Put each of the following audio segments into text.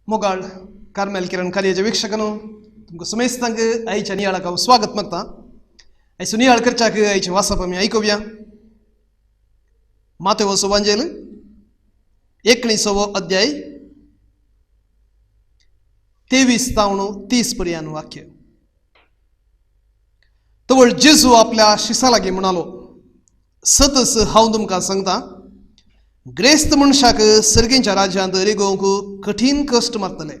मोगाळ कार्मेल किरण कार्याच्या वीक्षकांनो, तुमकां सुमेस्तांक आयच्या नियाळाक हांव स्वागत मागता. आयचो नियाळ करच्याक आयचें वाचप आमी आयकुया. मातेवो सुवांजेल 19वो अध्याय 23 तावन 30 पर्यंत वाक्य. तवळ जेजू आपल्या शिसा लागीं म्हणालो, सतच हांव तुमकां सांगता, ग्रेस्त मनशाक सर्गींच्या राज्यांत रिगोवंक कठीण कश्ट मारतले.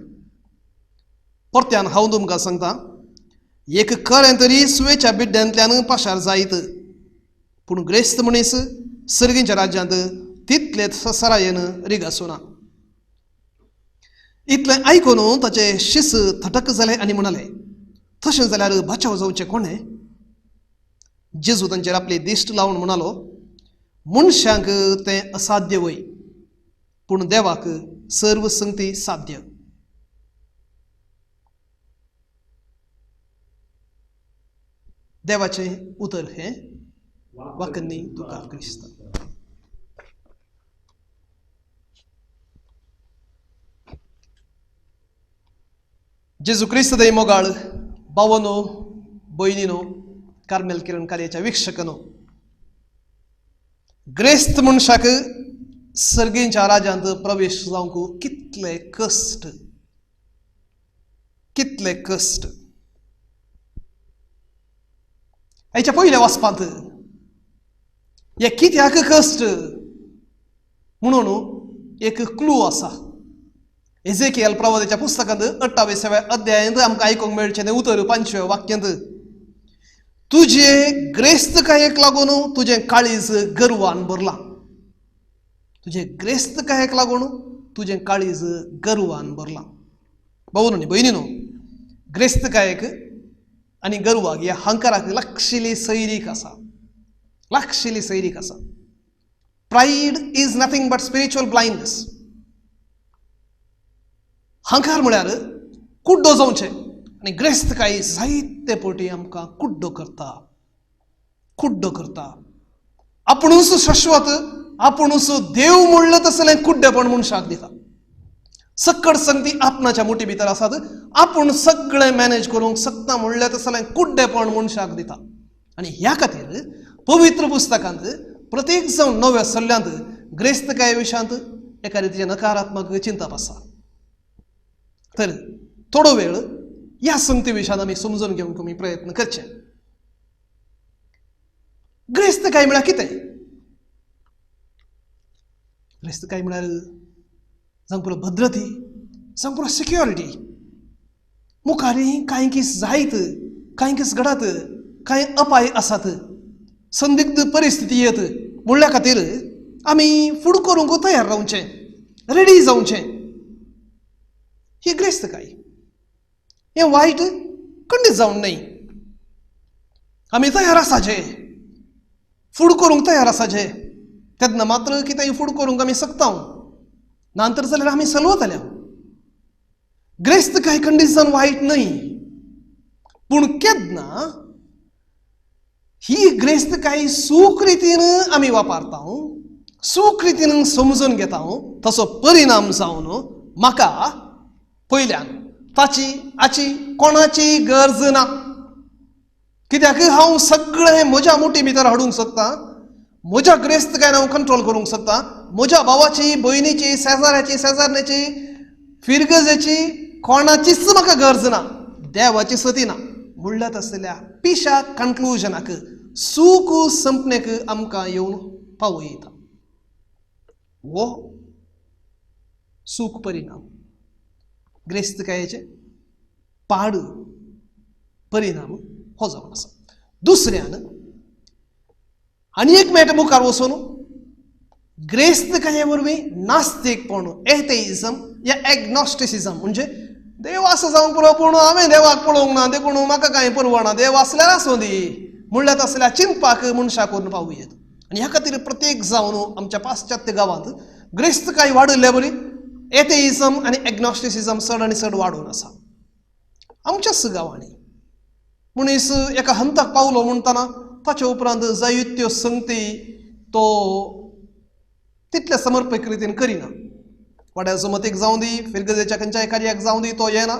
परत्यान हांव तुमकां सांगता, एक कळें तरी सुवेच्या बिड्ड्यांतल्यान पाशार जायत, पूण ग्रेस्त मनीस सर्गींच्या राज्यांत तितलेच सरायेन रिगासूना. इतलें आयकून ताचे शिस थटक जाले आनी म्हणाले, तशें जाल्यार बचाव जावचें कोणें? जेजू तांचेर आपली दिश्ट लावन म्हणालो, मनशांक तें असाध्य वय, पूण देवाक सर्व संगती साध्य. देवाचें उतर हें वाकन्नी तुका क्रिस्त. जेजू क्रिस्त दय मोगाळ बावनो भयणीनो, कार्मेल किरण कार्याच्या वीक्षकनो, ग्रेस्त मनशाक सर्गींच्या राज्यांत प्रवेश जावंक कितले कश्ट, कितले कश्ट. आयच्या पयल्या वाचपांत हे कित्याक कश्ट म्हणून एक क्लू आसा. एझेकियल प्रवादाच्या पुस्तकांत 28व्या अध्यायांत आमकां आयकूंक मेळचें तें उतर 5व्या वाक्यांत, तुजे ग्रेस्तकायेक लागून तुजें काळीज गर्वान भरलां. तुजे ग्रेस्तकायेक लागून तुजें काळीज गर्वान भरलां. भाऊ न्ही भयणी न्हू, ग्रेस्तकायेक आनी गर्वाक ह्या हंकाराक लागशिल्ली सैरीक आसा, लागशिल्ली सैरीक आसा. Pride is nothing but spiritual blindness. हंकार म्हळ्यार कुड्डो जावचें आनी ग्रेस्तकाय जायते पटी आमकां कुड्डो करता, कुड्डो करता. आपुणूच शाश्वत, आपुणूच देव म्हणलें तसलें कुड्डेपण मनशाक दिता. सकड संगती आपणाच्या मुठी भितर आसात, आपूण सगळें मॅनेज करूंक शकता म्हणलें तसलें कुड्डेपण मनशाक दिता. आनी ह्या खातीर पवित्र पुस्तकांत प्रत्येक जावन नव्या सल्ल्यांत ग्रेस्तकाय विशयांत एका रितीचें नकारात्मक चिंतप आसा. तर थोडो वेळ ह्या संगती विशयांत आमी समजून घेवंक आमी प्रयत्न करचे. ग्रेस्तकाय म्हळ्यार कितें? ग्रेस्तकाय म्हळ्यार जावंक पुरो भद्रती, जावंक पुरो सिक्युरिटी. मुखार कांय किस जायत, कांय किस घडत, कांय अपाय आसात, संदिग्ध परिस्थिती येत म्हणल्या खातीर आमी फुड करूंक तयार रावचें, रेडी जावचें. ही ग्रेस्तकाय. हें वायट खंडीत जावन न्हय, आमी तयार आसाचे, फूड करूंक तयार आसाचे. तेन्ना मात्र कितेंय फूड करूंक आमी शकता, नातर जाल्यार आमी सलवतले. ग्रेस्तकाय खंडीत जावन वायट न्हय, पूण केन्ना ही ग्रेस्तकाय सूख रितीन आमी वापरता, सूख रितीन समजून घेता, तसो परिणाम जावन म्हाका पयल्यान ताची हाची कोणाची गरज ना. कित्याक हांव सगळें म्हज्या मुठी भितर हाडूंक शकता, म्हज्या ग्रेस्तकायन हांव कंट्रोल करूंक शकता, म्हज्या भावाची, भयणीची, शेजाऱ्याची, शेजारणेची, फिरगजेची कोणाचीच म्हाका गरज ना, देवाची सती ना. म्हणल्यार तसल्या पिशा कन्क्लुजनाक, सूख संपणेक आमकां येवन पावयता. हो सूख परिणाम ग्रेस्तकायेचे पाड परिणाम हो जावन आसा. दुसऱ्यान आनी एक मेळटा मुखार वचून ग्रेस्तकाये वरवीं नास्तिकपण, एथेइझम या एग्नॉस्टिसिझम, म्हणजे देव आसा जावंक पुरो, पूण हांवें देवाक पळोवंक ना देखून म्हाका कांय परवा ना, देव आसल्यार आसूं दी म्हणल्यार तसल्या चिंतपाक मनशाक करून पावूं येत. आनी ह्या खातीर प्रत्येक जावन आमच्या पाश्चात्य गांवांत ग्रेस्तकाय वाडिल्ले बरी एथेइझम आनी एग्नॉस्टिसिझम चड आनी चड वाडून आसा. आमच्याच गांवांनी मनीस एका हंताक पावलो म्हणटना ताचे उपरांत जायत्यो संगती तो तितले समर्पक रितीन करिना. वाड्या जमतीक जावं दी, फिरगजेच्या खंयच्याय कार्याक जावं दी, तो येना.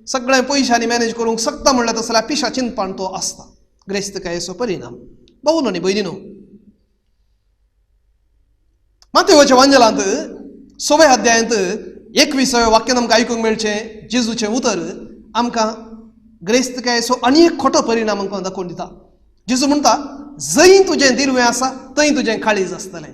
सगळ्या पयशांनी मॅनेज करूंक शकता म्हणल्यार तसल्या पिशा चिंतपान तो आसता. ग्रेस्तकायेचो परिणाम. भावनो आनी भयणीनो, मातेवाच्या वांजेलांत 6व्या अध्यायांत 21व्या वाक्यान आमकां आयकूंक मेळचें जेजूचें उतर आमकां ग्रेस्तकायेचो आनी एक खोटो परिणाम आमकां दाखोवन दिता. जेजू म्हणटा, जंय तुजें दिरवें आसा थंय तुजें काळीज आसतलें.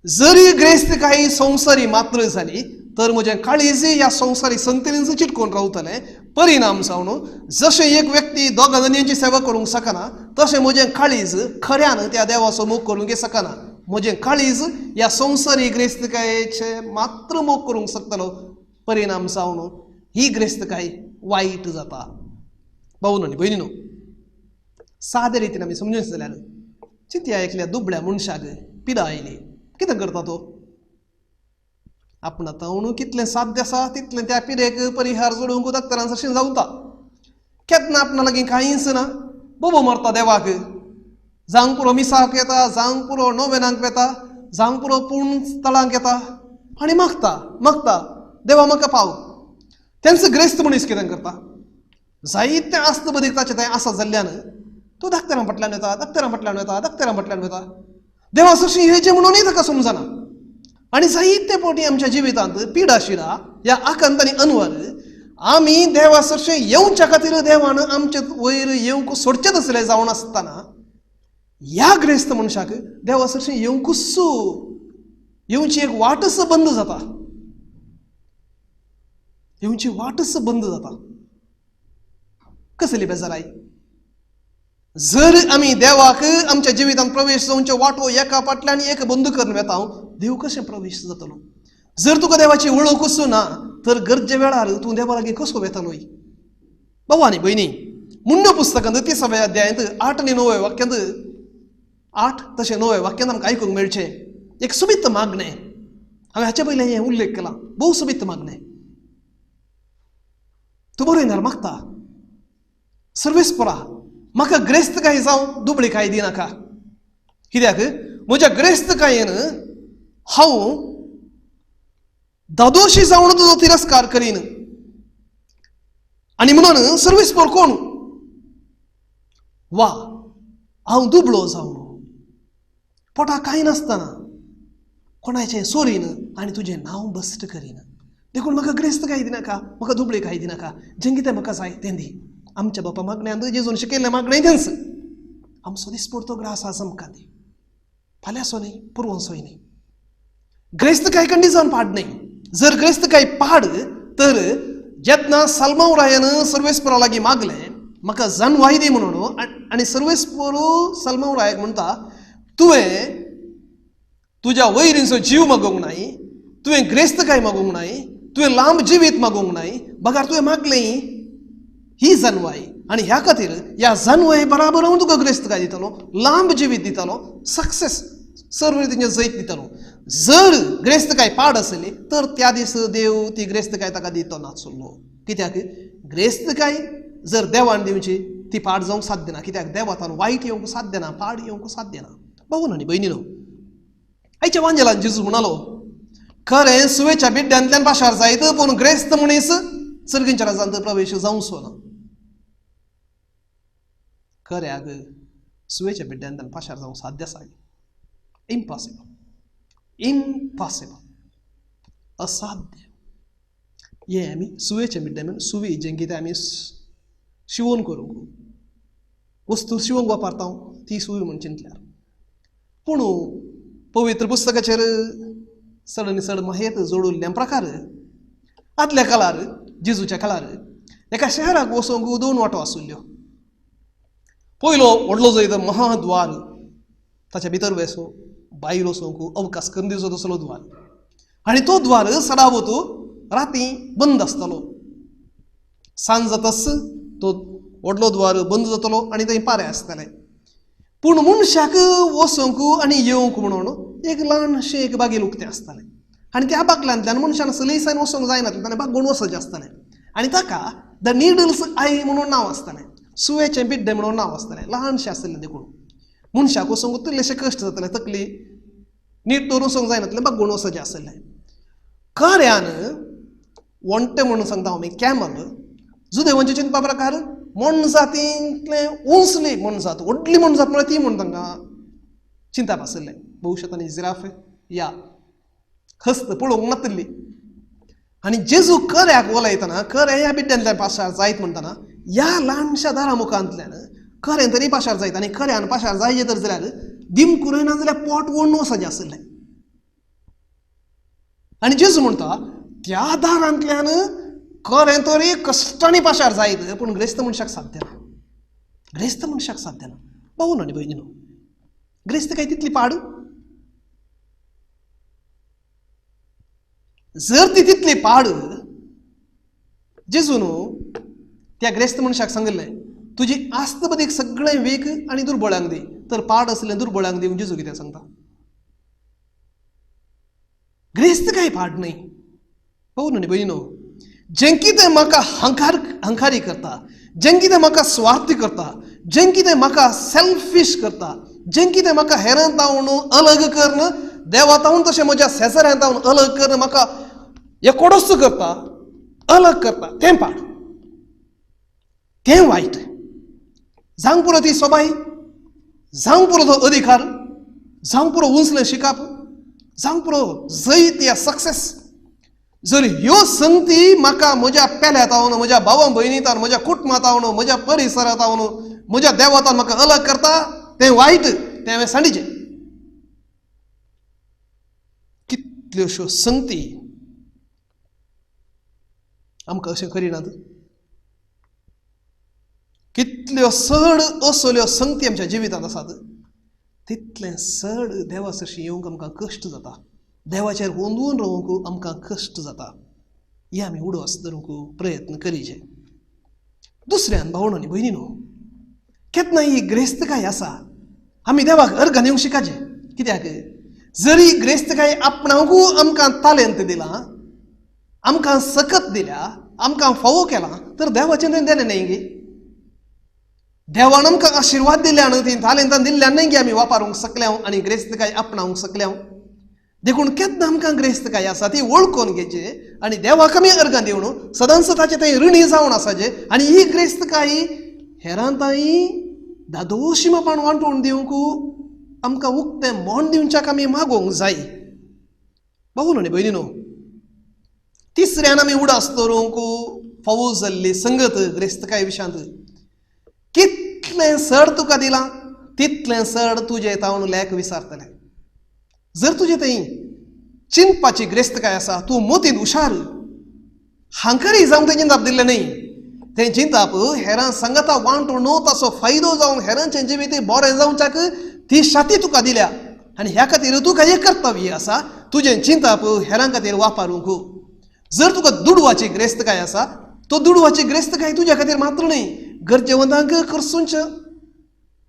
जरी ग्रेस्तकाय संवसारी मात्र जाली तर म्हजें काळीज ह्या संवसारी संतरींच चिटकून रावतलें. परिणाम जावन जशें एक व्यक्ती दोगां जणींची सेवा करूंक शकना तशें म्हजें काळीज खऱ्यान त्या देवाचो मोग करूंक शकना. म्हजें काळीज ह्या संवसारी ग्रेस्तकायेचे मात्र मोग करूंक शकतलो. परिणाम जावन ही ग्रेस्तकाय वायट जाता. भावनो आनी भयणीनो, सादे रितीन आमी समजून जाल्यार चिंतया, एकल्या दुबळ्या मनशाक पिडा आयली, कितें करता तो? आपण तावणू कितलें साध्य आसा तितलें त्या पिडेक परिहार जोडूंक डॉक्टरान सरशीं जावता. केन्ना आपणा लागीं कांयच ना, बोबो मारता देवाक, जावंक पुरो मिसाक येता, जावंक पुरो नोवेनाक वेता, जावंक पुरो पूण स्थळांक येता आनी मागता मागता देवा म्हाका पाव. तेंच ग्रेस्त मनीस कितें करता? जायतें आस्त बदीक ताचें थंय आसा जाल्ल्यान तो डॉक्टरां फाटल्यान वता, डॉक्टरां फाटल्यान वता, डॉक्टरां फाटल्यान वता. देवा सरशीं हेचें म्हणूनय ताका समजना. आनी जायते फावटी आमच्या जिवितांत पिडा शिरा ह्या आकांत आनी अनवर आमी देवा सरशीं येवच्या खातीर देवान आमचे वयर येवंक सोडचें तसलें जावन आसतना ह्या ग्रेस्त मनशाक देवा सरशीं येवंकूच येवची एक वाटच बंद जाता, येवची वाटच बंद जाता. कसली बेजाराय! जर आमी देवाक आमच्या जिवितांत प्रवेश जावच्यो वाटो एका फाटल्यान एक बंद करून वेता, देव कशें प्रवेश जातलो? जर तुका देवाची वळखूच ना तर गरजे वेळार तूं देवा लागीं कसो वेतलोय? भाव आनी भयणी, मुंडो पुस्तकांत 30व्या अध्यायांत 8 आनी 9 वाक्यांत 8 तशें 9 वाक्यांत आमकां आयकूंक मेळचें एक सोबीत मागणें. हांवें हाचे पयलें हें उल्लेख केला. भोव सोबीत मागणें. तूं बरयणार मागता, सर्वेस्परा म्हाका ग्रेस्तकाय जावं दुबळी काय दिनाका, कित्याक म्हज्या ग्रेस्तकायेन हांव दादोशी जावन तुजो तिरस्कार करीन. आनी म्हणून सर्वेस्पर कोण वा हांव दुबळो जावन पोटा कांय नासतना कोणाचें सोरीन आनी तुजें नांव बस्ट करीन. देखून म्हाका ग्रेस्त काय दिनाका, म्हाका दुबळी काय दिनाका, जें कितें म्हाका जाय तें दी. आमच्या बापा मागण्यांत जेजून शिकयल्लें मागणें तेंच, आमचो दिसपडतो ग्रास आज आमकां दी, फाल्यांचो न्ही पुरवणचोय न्ही. ग्रेस्तकाय कंडिशन पाड न्ही. जर ग्रेस्तकाय पाड तर जेन्ना सलमाव रायान सर्वेस्परा लागीं मागलें म्हाका जानवाय दी म्हणून, आनी सर्वेस्पर सलमाव रायाक म्हणटा, तुवें तुज्या वैरींचो जीव मागूंक नाय, तुवें ग्रेस्तकाय मागूंक नाय, तुवें लांब जिवीत मागूंक नाय, बगार तुवें मागलें ही जानवाय. आनी ह्या खातीर ह्या जानवाय बराबर हांव तुका ग्रेस्तकाय दितलो, लांब जिवीत दितलो, सक्सेस सर्व तेंचे जैत दितलो. जर ग्रेस्तकाय पाड आसली तर त्या दीस देव ती ग्रेस्तकाय ताका दितो नासलो. कित्याक ग्रेस्तकाय जर देवान दिवची ती पाड जावंक साध्य ना, कित्याक देवातान वायट येवंक साध्य ना, पाड येवंक साध्य ना. भावनो आनी भयणीनो, आयच्या वांजेलान जेजू म्हणालो, खरें सुवेच्या बिड्ड्यांतल्यान पाशार जायत पूण ग्रेस्त मनीस सर्गींच्या राजांत प्रवेश जावचो ना. खऱ्याक सुवेच्या बिड्ड्यांतल्यान पाशार जावंक साध्य आसा? इम्पॉसिबल, इम्पॉसिबल, असाध्य. हें आमी सुवेच्या बिड्ड्या सुवी जें कितें आमी शिवोन करूंक वस्तू शिवोंक वापरता ती सुवी म्हूण चिंतल्यार, पूण पवित्र पुस्तकाचेर चड आनी चड माहेत जोडिल्ल्या प्रकार आदल्या काळार जेजूच्या काळार एका शहराक वचोंक 2 वाटो आशिल्ल्यो. पयलो व्हडलो जंय महाद्वार, ताच्या भितर वेसो भायर वचोंक अवकाश करून दिवचो तसलो द्वार, आनी तो द्वार सदावत राती बंद आसतालो. सांज जाताच तो व्हडलो द्वार बंद जातलो आनी थंय पारे आसताले. पूण मनशाक वचोंक आनी येवंक म्हणून एक ल्हानशें एक बागेल उक्तें आसतालें आनी त्या बागलांतल्यान मनशान सलीसान वचोंक जायनासलें, ताणें बागोवन वचचें आसतालें. आनी ताका the needles I म्हणून नांव आसतालें, सुवेचें बिड्डें म्हणून नांव आसतालें. ल्हानशें आसलें देखून मनशाक वचोंक तितलेशे कश्ट जाताले, तकली नीट दवरून वचोंक जायनासलें, बागोवन वचचें आसलें. खऱ्यान वण्टे म्हणून सांगता आमी कॅमल जुदेवांचे चिंतपा प्रकार मोनजातींतलें उंचली मोनजात, व्हडली मोनजात म्हळ्यार ती म्हूण तांकां चिंतप आशिल्लें. भविश्यांत आनी जिराफ या हस्त पळोवंक नातिल्ली. आनी जेजू कऱ्याक उलयतना करें ह्या बिड्ड्यांतल्यान पाशार जायत म्हणटना ह्या ल्हानशा दारा मुखांतल्यान करें तरी पाशार जायत आनी कऱ्यान पाशार जायचे तर जाल्यार दिमकुरय ना जाल्यार पोट ओडून वचपाचें आशिल्लें. आनी जेजू म्हणटा त्या दारांतल्यान करें तरी कश्टांनी पाशार जायत पूण ग्रेस्त मनशाक साध्य ना, ग्रेस्त मनशाक साध्य ना. भाऊ आनी भयणीनो, ग्रेस्त काय तितली पाड? जर ती तितली पाड, जेजून त्या ग्रेस्त मनशाक सांगिल्लें तुजी आस्त बदीक सगळें वीक आनी दुर्बळ्यांक दी, तर पाड आसलें दुर्बळ्यांक दिवन जेजू कितें सांगता? ग्रेस्त काय पाड न्हय. भाऊ आनी भयणीनो, जें कितें म्हाका हंकारी करता, जें कितें म्हाका स्वार्थी करता, जें कितें म्हाका सेल्फीश करता, जें कितें म्हाका हेरां तावन अलग करून देवा तावन तशें म्हज्या शेजाऱ्यां तावन अलग करून म्हाका एकोडोच करता, अलग करता, तें पाड, तें वायट. जावंक पुरो ती सोबाय, जावंक पुरो तो अधिकार, जावंक पुरो उंचलें शिकप, जावंक पुरो जैत या सक्सेस. जर ह्यो संगती म्हाका म्हज्या पेल्या तावन, म्हज्या भावा भयणी तावन, म्हज्या कुटुंबा तावन, म्हज्या परिसरा तावन, म्हज्या देवा तावन म्हाका अलग करता, तें वायट, तें हांवें सांडीचें. कितल्योश्यो संगती आमकां अशें करिनात? कितल्यो चड असल्यो संगती आमच्या जिवितांत आसात तितलें चड देवा सरशी येवंक आमकां कश्ट जाता, देवाचेर गोंदून रावंक आमकां कश्ट जाता. हे आमी उडोस धरूंक प्रयत्न करीचे. दुसऱ्यान भावण आनी भयणीनो, केन्ना ही ग्रेस्तकाय आसा आमी देवाक अर्गां दिवंक शिकाचें. कित्याक जरी ग्रेस्तकाय आपणाकू आमकां तालेंत दिलां, आमकां सकत दिल्या, आमकां फावो केलां, तर देवाचें तें दिलें न्हय गे. देवान आमकां आशिर्वाद दिल्या न्हू, ती तालेंतां दिल्ल्या न्हय गे आमी वापरूंक शकल्या आनी ग्रेस्तकाय आपणावंक शकल्या. देखून केन्ना आमकां ग्रेस्तकाय आसा ती वळखून घेवची आनी देवाक आमी अर्गां दिवन सदांच ताचें थंय ऋणी जावन आसाचें आनी ही ग्रेस्तकाय हेरां ताई दादोशी मापान वांटून दिवंक आमकां उक्तें मन दिवच्याक आमी मागोवंक जाय. भाऊ आनी भयणीनो, तिसऱ्यान आमी उडास दवरूंक फावो जाल्ली संगत ग्रेस्तकाय विशयांत कितलें चड तुका दिलां तितलें चड तुजें तावन लेख विसारतलें. जर तुजें थंय चिंतपाची ग्रेस्तकाय आसा, तूं मतींत हुशार, हांकरी जावंक तें चिंतप दिल्लें न्हय, तें चिंतप हेरां सांगाता वांटून ताचो फायदो जावन हेरांचें जिवीत बरें जावच्याक ती शाती तुका दिल्या आनी ह्या खातीर तुका एक कर्तव्य आसा तुजें चिंतप हेरां खातीर वापरूंक. जर तुका दुडवाची ग्रेस्तकाय आसा तो दुडवाची ग्रेस्तकाय तुज्या खातीर मात्र न्हय, गरजेवंतांक खर्चूंच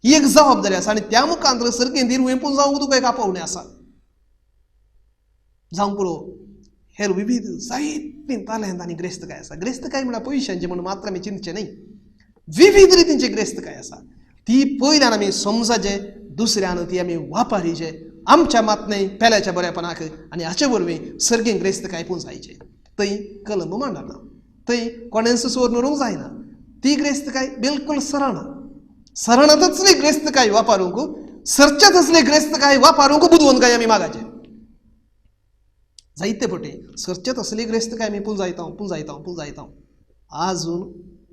ही एक जबाबदारी आसा आनी त्या मुखांत सर्गेंत दिरवें जावंक तुका एक आपोवणें आसा. जावंक पुरो हेर विविध जायतीं तालेंत आनी ग्रेस्तकाय आसा. ग्रेस्तकाय म्हळ्यार पयशांची म्हणून मात्र आमी चिंतचें न्हय, विविध रितींची ग्रेस्तकाय आसा ती पयल्यान आमी समजाचे, दुसऱ्यान ती आमी वापरीचे आमच्या मात न्हय पेल्याच्या बरेपणाक आनी हाचे वरवीं सर्गीं ग्रेस्तकाय पुंजायचे. थंय कलंब मांडना, थंय कोणेंच चोर नरूंक जायना, ती ग्रेस्तकाय बिलकुल सरना. सरना तसली ग्रेस्तकाय वापरूंक, सरच्या तसली ग्रेस्तकाय वापरूंक बुदवंत काय आमी मागाचे. जायते पटे सरचे तसली ग्रेस्तकाय आमी पुंजायता पुंजायता पुंजायता. आजून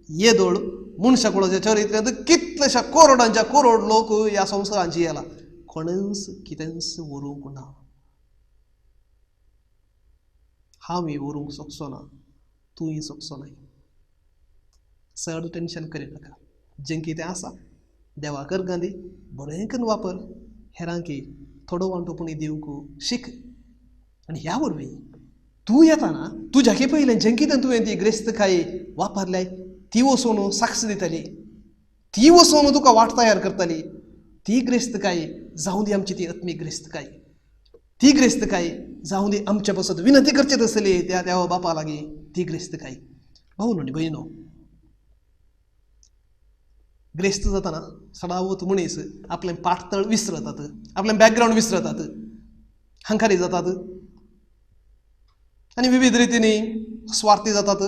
येदोळ मनशा कुळाच्या चरित्र्यांत कितलेशा करोडांच्या करोड लोक ह्या संवसारांची येला, कोणेंच कितेंच व्हरूंक ना. हांवूय व्हरूंक शकचो ना, तूंय शकचो न्हय. चड टेंशन करिनाका, जें कितें आसा देवाक अर्गां दी, बरें करून वापर, हेरांकी थोडो वांटो पूण दिवंक शीक. आनी ह्या वरवीं तूं येताना तुज्याके पयलें जें कितें तुवें ती ग्रेस्तकाय वापरल्याय ती वचून साक्ष दितली, ती वचून तुका वाट तयार करतली. ती ग्रेस्तकाय जावं दी आमची ती आत्मीक ग्रेस्तकाय, ती ग्रेस्तकाय जावं दी आमच्या पासत विनंती करची तसली त्या देवा बापा लागीं ती ग्रेस्तकाय. भाऊ आनी भयणीनो, ग्रेस्त जाताना सदावत मनीस आपलें पाटतळ विसरतात, आपलें बॅकग्रावंड विसरतात, हंकारी जातात. आनी विविध रितींनी स्वार्थी जातात.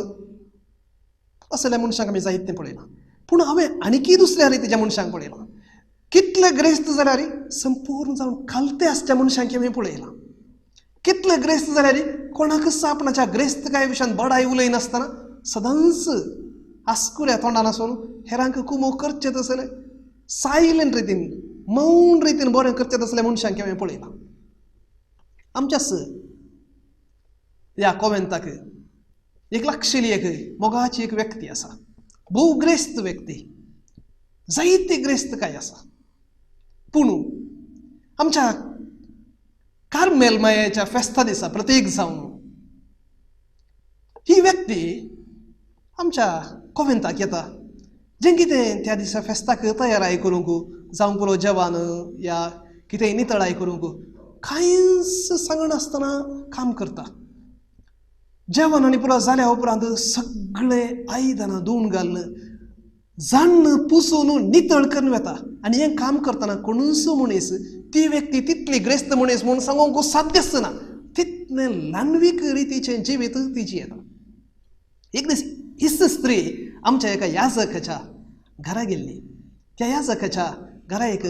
असल्या मनशांक आमी जायतें पळयलां. पूण हांवें आनीकय दुसऱ्या रितीच्या मनशांक पळयलां. कितले ग्रेस्त जाल्यार संपूर्ण जावन खालते आसच्या मनशांक हांवें पळयलां. कितले ग्रेस्त जाल्यार कोणाकच आपणाच्या ग्रेस्तकाय विशयान बडाय उलयनासतना सदांच आस्कुऱ्या तोंडान आसून हेरांक कुमो करचें तसलें सायलंट रितीन मौन रितीन बरें करचें तसल्या मनशांक हांवें पळयलां. आमच्याच ह्या कोवेंताक एक लागशिल्ली एक मोगाची एक व्यक्ती आसा, भोव ग्रेस्त व्यक्ती, जायती ग्रेस्तकाय आसा. पूण आमच्या कार्मेल मायेच्या फेस्ता दिसा प्रत्येक जावन ही व्यक्ती आमच्या कोवेंताक येता. जें कितें त्या दिसा फेस्ताक तयाराय करूंक जावं पुरो जेवण या कितेंय नितळाय करूंक कांयच सांगनासतना काम करता. जेवण आनी पुरो जाल्या उपरांत सगळें आयदनां धुवन घालून जाण्ण पुसून नितळ करून वता. आनी हें काम करतना कोणूच मनीस ती व्यक्ती तितली ग्रेस्त मनीस म्हूण सांगूंक साध्य आसना, तितलें ल्हानवीक रितीचें जिवीत तिची येता. एक दीस हीच स्त्री आमच्या एका याजकाच्या घरा गेल्ली. त्या याजकाच्या घरा एक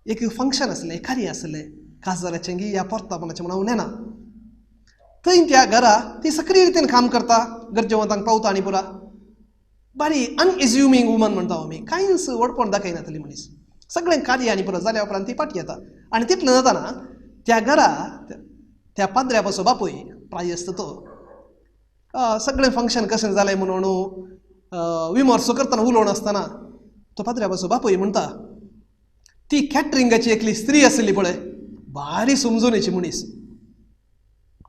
एक फंक्शन आसलें, कार्य आसलें, काजाराचें गी या पोर्तापणाचें म्हणून हांव नेना. थंय त्या घरा ती सक्रीय रितीन काम करता, गरजेवंतांक पावता आनी पुरा बारी अनएज्युमींग वुमन म्हणटा आमी, कांयच व्हडपण दाखयनातली मनीस. सगळें कार्य आनी पुरो जाल्या उपरांत ती फाटी येता. आनी तितलें जातना त्या घरा त्या पाद्र्या पासो बापूय प्रायस्त तो सगळें फंक्शन कशें जालें म्हणून विमर्सो करतना उलोवन आसतना तो पाद्र्या पासो बापूय म्हणटा, ती कॅटरिंगाची एकली स्त्री आसली पळय, भारी समजून मनीस.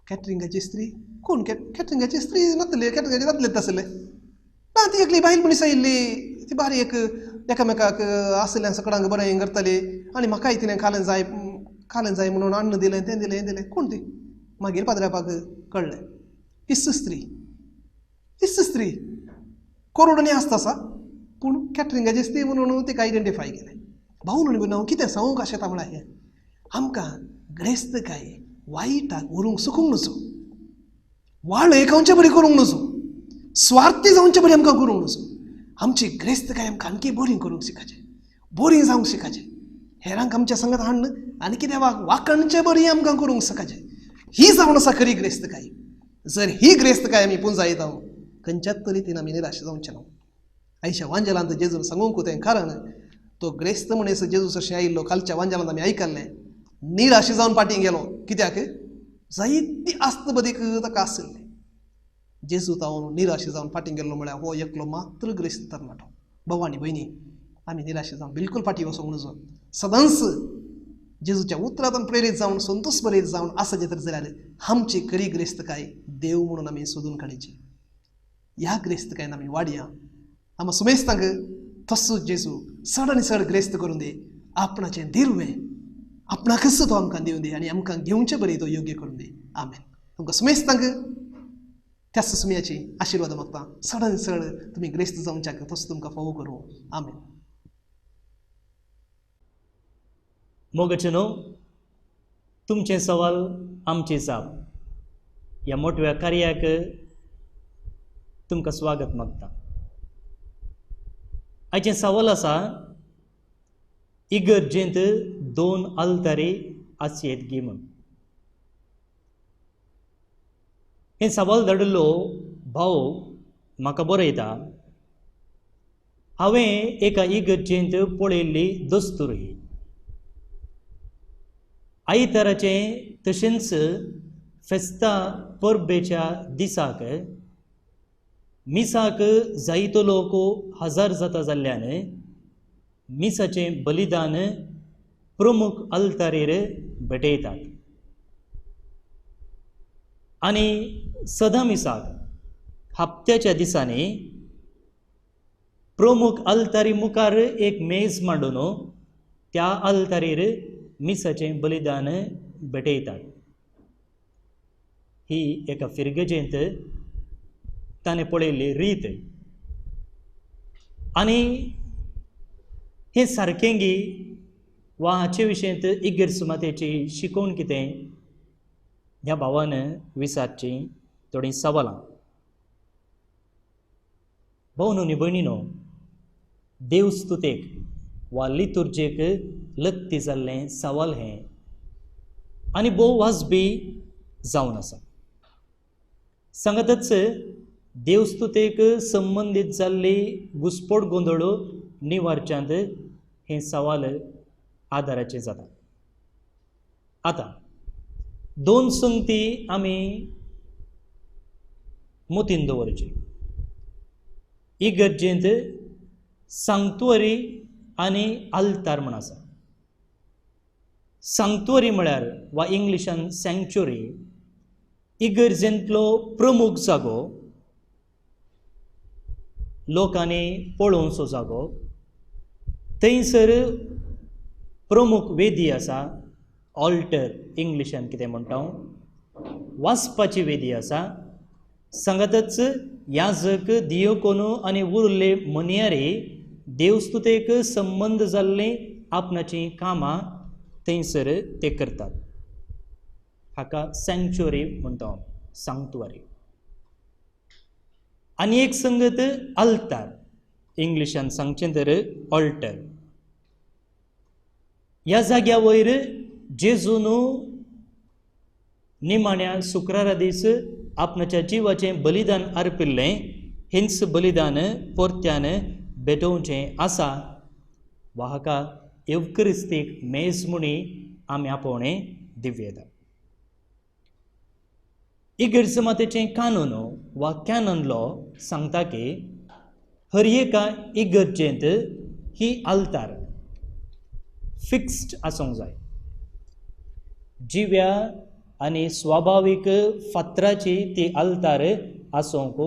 कॅटरिंगाची स्त्री कोण? कॅटरिंगाची स्त्री नातली, कॅटरिंगाची दादलेच आसले ना, ती एकली बायल मनीस आयिल्ली, ती बारी एक एकामेकाक आसल्या सकडांक बरें करताली आनी म्हाकाय तिणें खालें जाय खालें जाय म्हणून अन्न दिलें, तें दिलें, हें दिलें. कोण ती? मागीर पाद्र्यापाक कळ्ळें, हीच स्त्री, हीच स्त्री कोरोडनी आसता आसा, पूण कॅटरिंगाची स्त्री म्हणून तिका आयडेंटिफाय केलें. भाऊ म्हणून हांव कितें सांगूंक आशेता म्हळ्यार हें आमकां ग्रेस्तकाय वायटाक व्हरूंक सकूंक नजो, वाळ खावचे बरी करूंक नजो, स्वार्थी जावचे बरी आमकां करूंक नजो. आमची ग्रेस्तकाय आमकां आणकी बरी करूंक शिकाचें, बरी जावंक शिकाचें, हेरांक आमच्या संगत हाडून आनी देवाक वाकणचे बरी आमकां करूंक शकाचें. ही जावन आसा खरी ग्रेस्तकाय. जर ही ग्रेस्तकाय आमी पुंजायता खंयच्याच तरी आमी निराश जावचें ना. आयच्या वांजेलांत जेजून सांगूंक तें कारण तो ग्रेस्त मनीस जेजू सरशी आयिल्लो. कालच्या वांजेलांत आमी आयकल्लें, निराश जावन फाटीं गेलो. कित्याक? जायती आस्त बदीक ताका आशिल्ली. जेजू तावन निराश जावन फाटीं गेल्लो म्हळ्यार हो एकलो मात्र ग्रेस्त तरणाटो. भाव आनी भयणी, आमी निराश जावन बिलकूल फाटीं वचूंक नजो. सदांच जेजूच्या उतरांतून प्रेरीत जावन संतोश बरीत जावन आसा तर जाल्यार आमची खरी ग्रेस्तकाय देव म्हणून आमी सोदून काडची. ह्या ग्रेस्तकायन आमी वाडया. आमकां सुमेस्तांक तसोच जेजू चड आनी चड ग्रेस्त करून दी, आपणाचें दिरवें आपणाकच तो आमकां दिवन दी आनी आमकां घेवचे बरी तो योग्य करून दी. आमेन. तुमकां सुमेस्तांक त्या सुसम्याची आशिर्वाद मागता. चड आनी चड तुमी ग्रेस्त जावच्याक तसो तुमकां फावो करूं. आमेन. मोगाचे न्हू, तुमचें सवाल आमची जाप ह्या मोटव्या कार्याक तुमकां स्वागत मागता. आयचें सवाल आसा, इगर्जेंत दोन आल्तारी आसयेत गी म्हूण. हें सवाल धाडिल्लो भाव म्हाका बरयता, हांवें एका इगर्जेंत पळयल्ली दस्तूर ही. आयताराचें तशेंच फेस्ता परबेच्या दिसाक मिसाक जायतो लोक हजार जाता जाल्ल्यान मिसाचें बलिदान प्रमुख आल्तारेर भेटयतात आनी सदां मिसाक हप्त्याच्या दिसांनी प्रमुख आल्तारी मुखार एक मेज मांडून त्या आल्तारेर मिसाचें बलिदान भेटयतात. ही एका फिरगजेंत ताणें पळयल्ली रीत आनी हें सारकें गी वा हाचे विशयंत इगर्ज सुमातेची शिकोवण कितें ह्या भावान विचारचीं थोडीं सवालां. भोवनो न्ही भयणीनो, देवस्तुतेक वा लितुर्जेक लत्ती जाल्लें सवाल हें आनी भोव वाजबी जावन आसा. सांगतच देवस्तुतेक संबंदीत जाल्ली घुस्पट गोंदळ निवारच्यांत हें सवाल आदाराचें जाता. आतां दोन संगती आमी मतीन दवरची. इगर्जेंत सांक्तुअरी आनी आल्तार म्हण आसा. सांक्तुअरी म्हळ्यार वा इंग्लिशान सँक्च्युरी इगर्जेंतलो प्रमुख जागो, लोकांनी पळोवचो जागो. थंयसर प्रमुख वेदी आसा, ऑल्टर इंग्लिशान कितें म्हणटा, वाचपाची वेदी आसा. सांगतच याजक, दियोकोनो आनी उरले मनियारी देवस्तुतेक संबंद जाल्लीं आपणाचीं कामां थंयसर ते करतात. हाका सँक्च्युअरी म्हणटा, सांक्तुआरी. आनी एक संगत आल्तार, इंग्लिशान सांगचें तर ऑल्टर. ह्या जाग्या वयर जेजून निमाण्या शुक्रारा दीस आपणाच्या जिवाचें बलिदान अर्पिल्लें. हेंच बलिदान परत्यान भेटोवचें आसा वा हाका एवक्रिस्तीक मेज म्हणी आमी आपोवणें दिवं. इगर्ज मातेचें कानून वा कॅनन लॉ सांगता की हर एका इगर्जेंत ही आल्तार फिक्स्ड आसूंक जाय. जिव्या आनी स्वाभावीक फातराची ती आल्तार आसूंक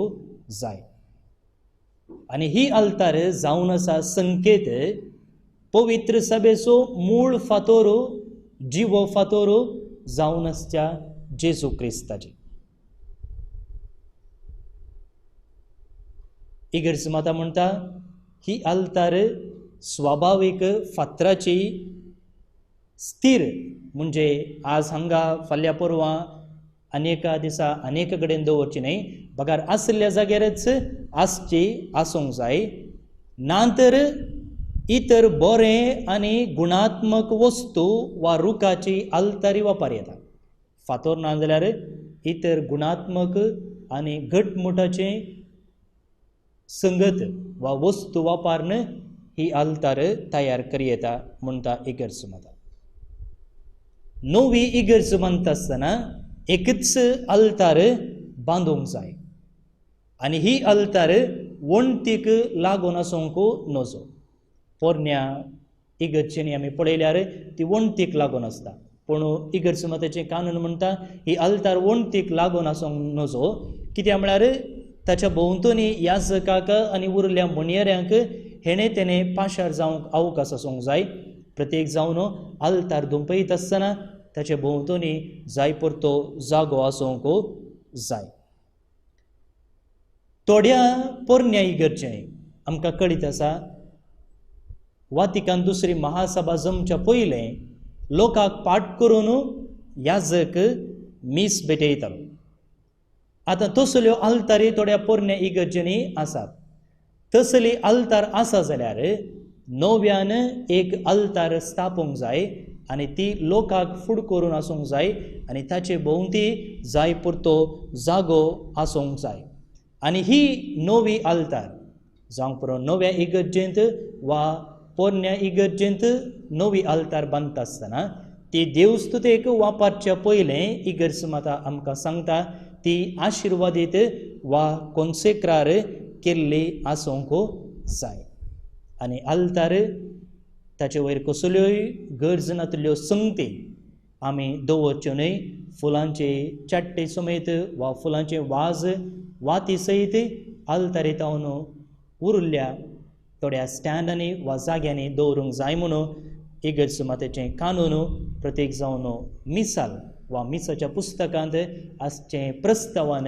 जाय. आनी ही आल्तार जावन आसा संकेत पवित्र सभेचो मूळ फातोर, जिवो फातोर जावन आसच्या जेजू क्रिस्ताची. इगर्ज माता म्हणटा ही आल्तार स्वाभावीक फातराची स्थिर, म्हणजे आज हांगा फाल्यां परवां अनेका दिसा अनेक कडेन दवरची न्हय, बगर आशिल्ल्या जाग्यारच आसची आसूंक जाय. ना तर इतर बरें आनी गुणात्मक वस्तू वा रुखाची आल्तारी वापर येता. फातोर ना जाल्यार इतर गुणात्मक आनी घटमुटाचे संगत वा वस्तू वापरून ही आल्तार तयार करयेता म्हणटा इगर्ज माता. नवी इगर्ज बांदता आसतना एकच आल्तार बांदूंक जाय आनी ही आल्तार वण्टीक लागून आसूंक नजो. पोरण्या इगर्जेनी आमी पळयल्यार ती वण्टीक लागून आसता, पूण इगर्ज मातेचें कानून म्हणटा ही आल्तार वण्टीक लागून आसूंक नजो. कित्याक म्हळ्यार ताच्या भोंवतणी याजकाक आनी उरल्या मणयऱ्यांक हेणें तेणें पाशार जावंक अवकाश आसूंक जाय. प्रत्येक जावन आल्तार धुंपयत आसतना ताचे भोंवतणी जाय पुरतो जागो आसूंक जाय. थोड्या पोरण्या इगर्जें आमकां कळीत आसा, वातिकान दुसरी महासभा जमच्या पयलें लोकांक पाठ करून याजक मीस भेटयतालो. आतां तसल्यो आल्तारी थोड्या पोरण्या इगर्जेंनी आसात. तसली आल्तार आसा जाल्यार नव्यान एक आल्तार स्थापूंक जाय आनी ती लोकांक फूड करून आसूंक जाय आनी ताचे भोंवती जाय पुरतो जागो आसूंक जाय. आनी ही नवी आल्तार जावंक पुरो नव्या इगर्जेंत वा पोरण्या इगर्जेंत नवी आल्तार बांदता आसतना ती देवस्तुतेक वापरच्या पयलें इगर्ज माता आमकां सांगता ती आशिर्वादीत वा कोन्सेक्रार केल्ली आसूंक जाय. आनी आल्तार ताचे वयर कसल्योय गरज नातिल्ल्यो संगती आमी दवरच्यो न्हय. फुलांचे चाट्टे समेत वा फुलांचे वाज वाती सयत आल्तारी तावन उरल्या थोड्या स्टँडांनी वा जाग्यांनी दवरूंक जाय म्हणून इगर्ज मातेचें कानून प्रत्येक जावन मिसाल वा मिसाच्या पुस्तकांत आसचें प्रस्तावान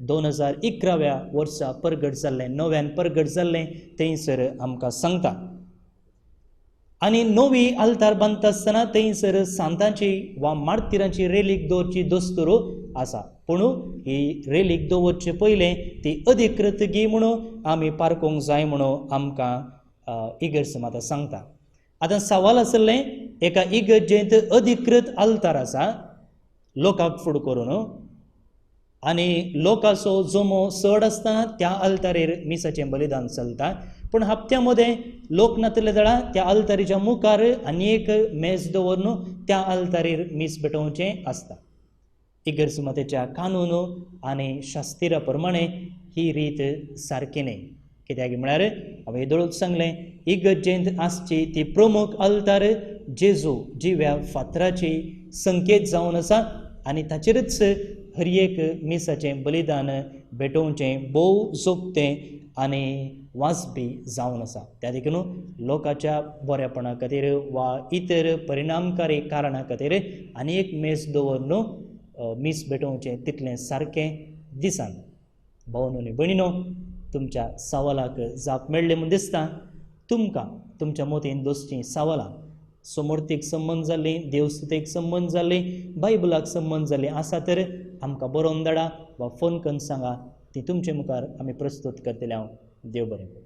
2011व्या वर्सा परगट जाल्लें, नव्यान परगट जाल्लें थंयसर आमकां सांगता. आनी नवी आल्तार बांदता आसतना थंयसर सांतांची वा मार्तिरांची रेलीक दवरची दस्तूर आसा. पूण ही रेलीक दवरचे पयलें ती अधिकृत गी म्हणून आमी पारखूंक जाय म्हणून आमकां इगर्ज माता सांगता. आतां सवाल आसलें एका इगर्जेंत अधिकृत आल्तार आसा लोकांक फुड करून आनी लोकांचो जमो चड आसतना त्या आल्तारेर मिसाचें बलिदान चलता. पूण हप्त्या मदें लोक नातले जाल्यार त्या आल्तारीच्या मुखार आनी एक मेज दवरून त्या आल्तारेर मीस भेटोवचें आसता. इगर्ज मातेच्या कानून आनी शास्त्रा प्रमाणे ही रीत सारकी न्हय. कित्याक म्हळ्यार हांवें येदोळूच सांगलें, इगर्जेंत आसची ती प्रमुख आल्तार जेजू जिव्या फातराची संकेत जावन आसा आनी ताचेरच हर एक मिसाचें बलिदान भेटोवचें भोव सोंपतें आनी वाजपी जावन आसा. त्या देखून लोकांच्या बरेपणा खातीर वा इतर परिणामकारी कारणा खातीर आनी एक मेज दवरून मीस भेटोवचें तितलें सारकें दिसना. भावनो आनी भयणीनो, तुमच्या सवालाक जाप मेळ्ळी म्हूण दिसता. तुमकां तुमच्या मतीन दोसचीं सवालां समर्थीक संबंद जाल्लीं, देवस्तुतेक संबंद जाल्लीं, बायबलाक संबंद जाल्लीं आसा तर आमकां बरोवन धाडा वा फोन करून सांगा, ती तुमचे मुखार आमी प्रस्तूत करतले. हांव देव बरें करूं.